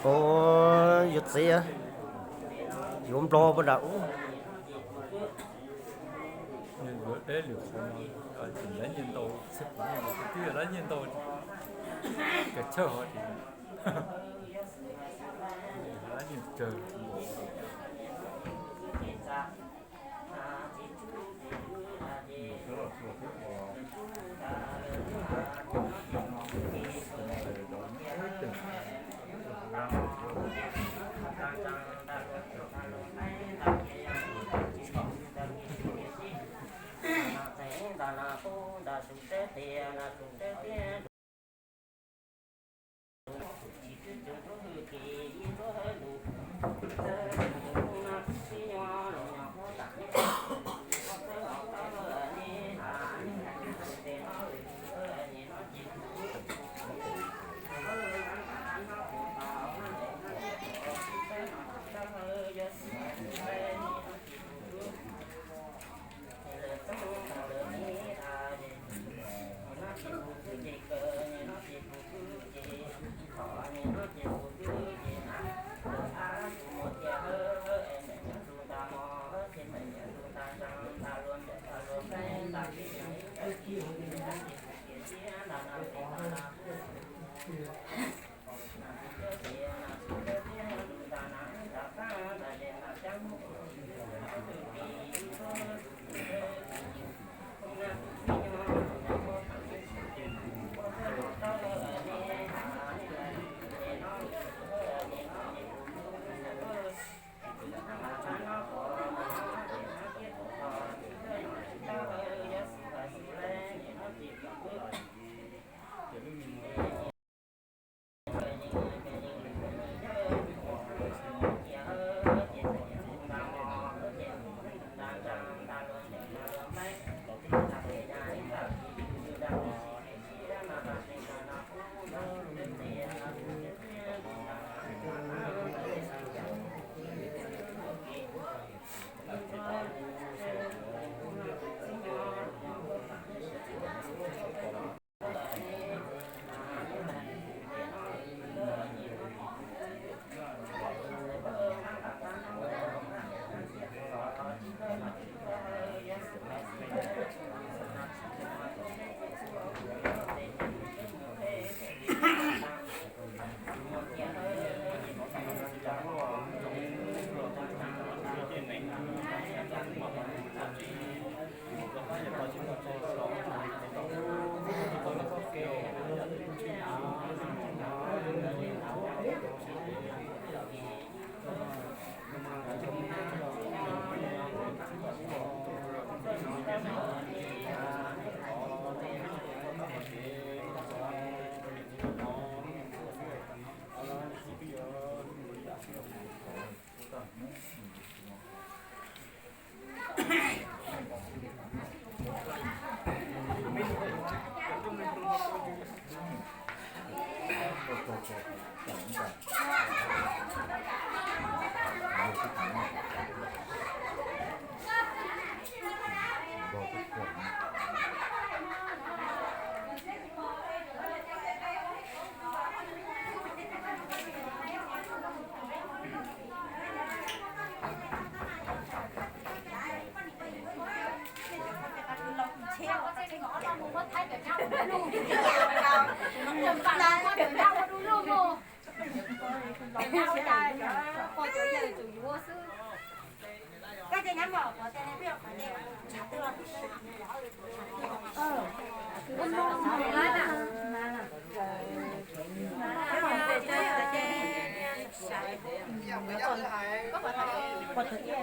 Ua, yuav txiav, yuav nplog puag nram ub. Yuav deb lwm qhov no, tseem lab nyiaj ntau, txhiaj puv nyiaj, twb yog lab nyiaj ntau, kawg chawj hov ces lab nyiaj tsawg.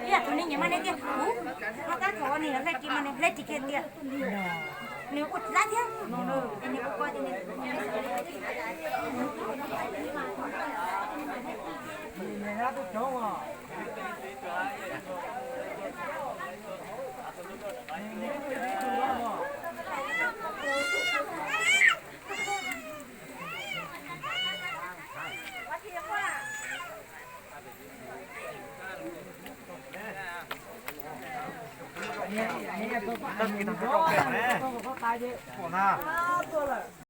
Ib yam tus neeg nyias maj neb tiag, kuv tab tom ua nws hleb ris mas nws hleb ris kiag tiag. Nws ua tsis lab thiab, nws ua ko ces nws Tag kis thov txhob rau pem ne, pom na.